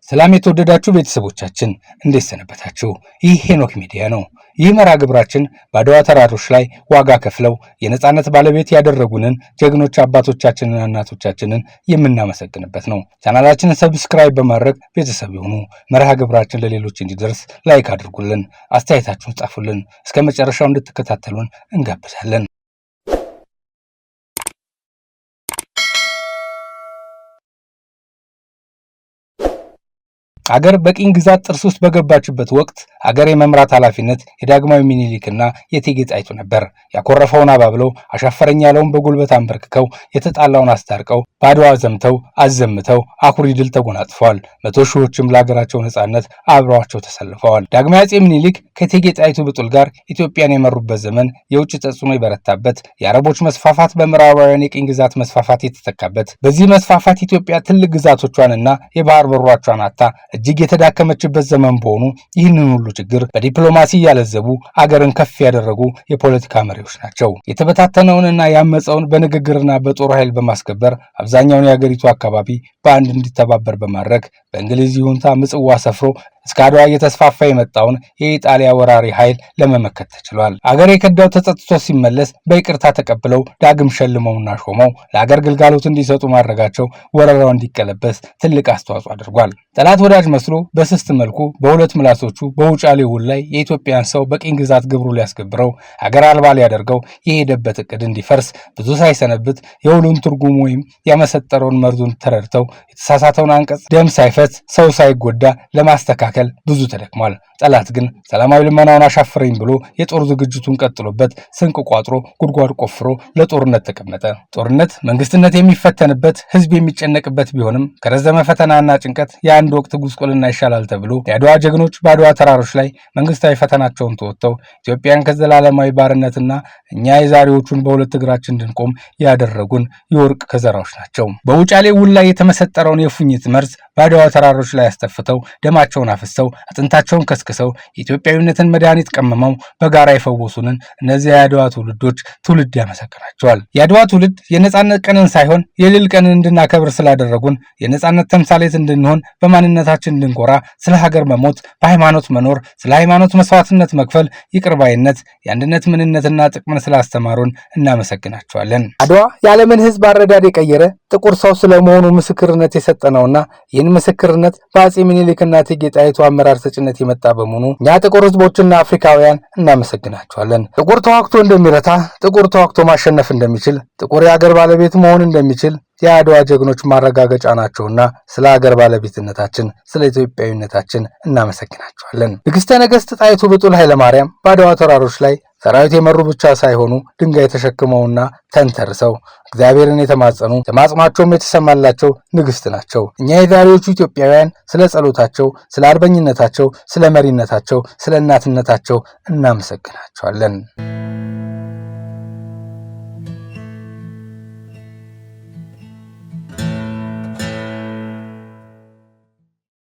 ሰላም የተወደዳችሁ ቤተሰቦቻችን፣ እንዴት ሰነበታችሁ? ይህ ሄኖክ ሚዲያ ነው። ይህ መርሃ ግብራችን በአድዋ ተራሮች ላይ ዋጋ ከፍለው የነጻነት ባለቤት ያደረጉንን ጀግኖች አባቶቻችንና እናቶቻችንን የምናመሰግንበት ነው። ቻናላችንን subscribe በማድረግ ቤተሰብ ይሁኑ። መርሃ ግብራችን ለሌሎች እንዲደርስ like አድርጉልን፣ አስተያየታችሁን ጻፉልን። እስከ መጨረሻው እንድትከታተሉን እንጋብዛለን። አገር በቅኝ ግዛት ጥርስ ውስጥ በገባችበት ወቅት አገር የመምራት ኃላፊነት የዳግማዊ ሚኒሊክና የእቴጌ ጣይቱ ነበር። ያኮረፈውን አባብለው፣ አሻፈረኝ ያለውን በጉልበት አንበርክከው፣ የተጣላውን አስታርቀው፣ በአድዋ ዘምተው አዘምተው አኩሪ ድል ተጎናጽፈዋል። መቶ ሺዎችም ለሀገራቸው ነጻነት አብረዋቸው ተሰልፈዋል። ዳግማዊ አፄ ሚኒሊክ ከእቴጌ ጣይቱ ብጡል ጋር ኢትዮጵያን የመሩበት ዘመን የውጭ ተጽዕኖ የበረታበት፣ የአረቦች መስፋፋት በምዕራባውያን የቅኝ ግዛት መስፋፋት የተተካበት፣ በዚህ መስፋፋት ኢትዮጵያ ትልቅ ግዛቶቿንና የባህር በሯቿን አጥታ እጅግ የተዳከመችበት ዘመን በሆኑ ይህንን ሁሉ ችግር በዲፕሎማሲ እያለዘቡ አገርን ከፍ ያደረጉ የፖለቲካ መሪዎች ናቸው። የተበታተነውንና ያመፀውን በንግግርና በጦር ኃይል በማስከበር አብዛኛውን የአገሪቱ አካባቢ በአንድ እንዲተባበር በማድረግ በእንግሊዝ ይሁንታ ምጽዋ ሰፍሮ እስከ አድዋ እየተስፋፋ የመጣውን የኢጣሊያ ወራሪ ኃይል ለመመከት ተችሏል። አገር የከዳው ተጸጽቶ ሲመለስ በይቅርታ ተቀብለው ዳግም ሸልመውና ሾመው ለአገር ግልጋሎት እንዲሰጡ ማድረጋቸው ወረራው እንዲቀለበስ ትልቅ አስተዋጽኦ አድርጓል። ጠላት ወዳጅ መስሎ በስስት መልኩ በሁለት ምላሶቹ በውጫሌ ውል ላይ የኢትዮጵያን ሰው በቅኝ ግዛት ግብሩ ሊያስገብረው አገር አልባ ሊያደርገው የሄደበት እቅድ እንዲፈርስ ብዙ ሳይሰነብት የውሉን ትርጉም ወይም ያመሰጠረውን መርዙን ተረድተው የተሳሳተውን አንቀጽ ደም ሳይፈስ ሰው ሳይጎዳ ለማስተካከል ብዙ ተደክሟል። ጠላት ግን ሰላማዊ ልመናውን አሻፍረኝ ብሎ የጦር ዝግጅቱን ቀጥሎበት ስንቅ ቋጥሮ ጉድጓድ ቆፍሮ ለጦርነት ተቀመጠ። ጦርነት መንግስትነት የሚፈተንበት፣ ህዝብ የሚጨነቅበት ቢሆንም ከረዘመ ፈተናና ጭንቀት የአንድ ወቅት ጉስቁልና ይሻላል ተብሎ የአድዋ ጀግኖች በአድዋ ተራሮች ላይ መንግስታዊ ፈተናቸውን ተወጥተው ኢትዮጵያን ከዘላለማዊ ባርነትና እኛ የዛሬዎቹን በሁለት እግራችን እንድንቆም ያደረጉን የወርቅ ከዘራዎች ናቸው። በውጫሌ ውል ላይ የተመሰጠረውን የፉኝት መርዝ በአድዋ ተራሮች ላይ አስተፍተው ደማቸውን አፍሰው አጥንታቸውን ከስክሰው የኢትዮጵያዊነትን መድኃኒት ቀምመው በጋራ የፈወሱንን እነዚያ የአድዋ ትውልዶች ትውልድ ያመሰግናቸዋል። የአድዋ ትውልድ የነጻነት ቀንን ሳይሆን የድል ቀንን እንድናከብር ስላደረጉን፣ የነጻነት ተምሳሌት እንድንሆን፣ በማንነታችን እንድንኮራ፣ ስለ ሀገር መሞት፣ በሃይማኖት መኖር፣ ስለ ሃይማኖት መስዋዕትነት መክፈል፣ ይቅርባይነት፣ የአንድነት ምንነትና ጥቅምን ስላስተማሩን እናመሰግናቸዋለን። አድዋ የዓለምን ሕዝብ አረዳድ የቀየረ ጥቁር ሰው ስለመሆኑ ምስክርነት የሰጠ ነውና ይህን ምስክርነት በአፄ ሚኒሊክና እቴጌ ጣይቱ አመራር ሰጭነት የመጣ በመሆኑ እኛ ጥቁር ሕዝቦችና አፍሪካውያን እናመሰግናቸዋለን። ጥቁር ተዋግቶ እንደሚረታ፣ ጥቁር ተዋግቶ ማሸነፍ እንደሚችል፣ ጥቁር የአገር ባለቤት መሆን እንደሚችል የአድዋ ጀግኖች ማረጋገጫ ናቸውና ስለ አገር ባለቤትነታችን፣ ስለ ኢትዮጵያዊነታችን እናመሰግናቸዋለን። ንግሥተ ነገሥት ጣይቱ ብጡል ኃይለማርያም በአድዋ ተራሮች ላይ ሰራዊት የመሩ ብቻ ሳይሆኑ ድንጋይ ተሸክመውና ተንተርሰው እግዚአብሔርን የተማጸኑ፣ ተማጽኗቸውም የተሰማላቸው ንግሥት ናቸው። እኛ የዛሬዎቹ ኢትዮጵያውያን ስለ ጸሎታቸው፣ ስለ አርበኝነታቸው፣ ስለ መሪነታቸው፣ ስለ እናትነታቸው እናመሰግናቸዋለን።